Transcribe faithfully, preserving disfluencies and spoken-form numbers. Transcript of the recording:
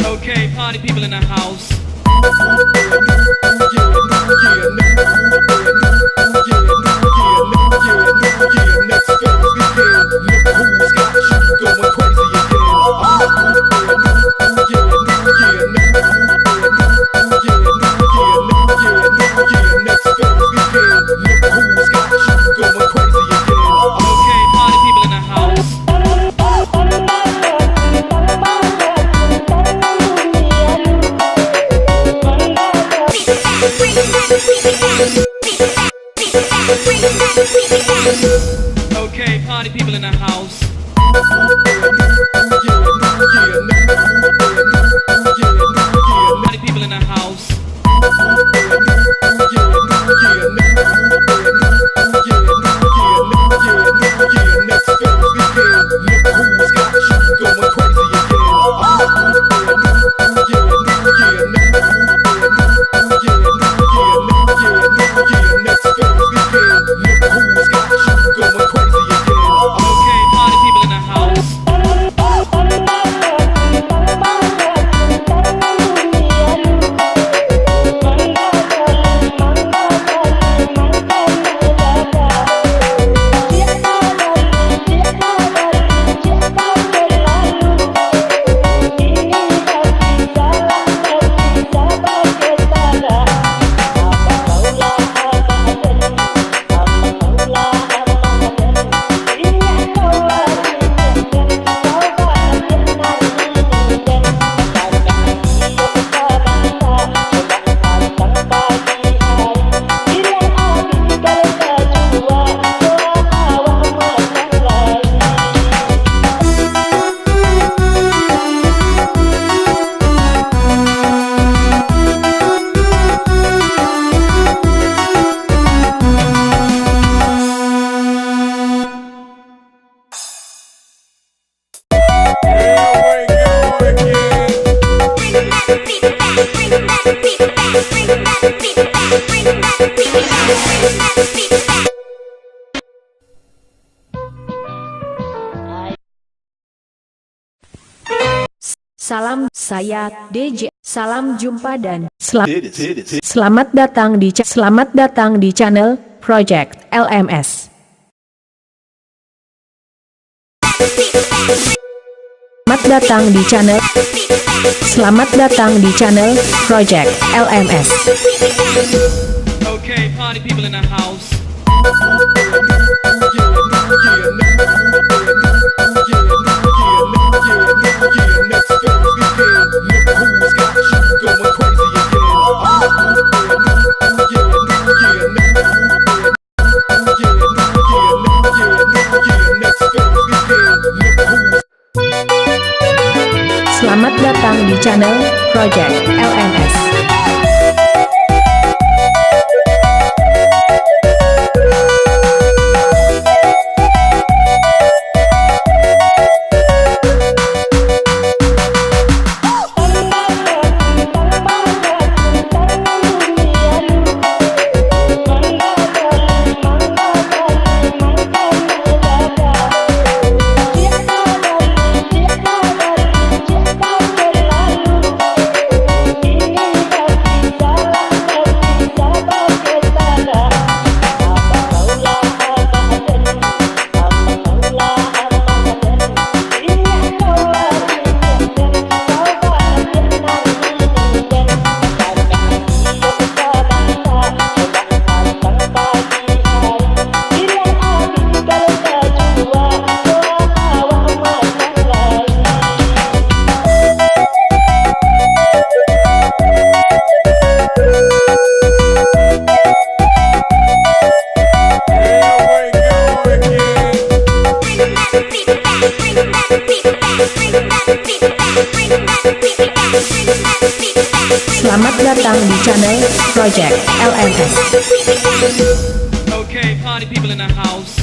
Okay, party people in the house. Okay, party people in the house. Okay, party people in the house. Party people in the house. Okay, party people in the house. Salam, saya D J. Salam jumpa dan selam-, selamat datang di cha-, selamat datang di channel Project L M S. Selamat datang di channel. Selamat datang di channel Project L M S. Okay, party people in the house. Selamat datang di channel Project L M S. Selamat datang di channel Project L M S. Okay, party people in the house.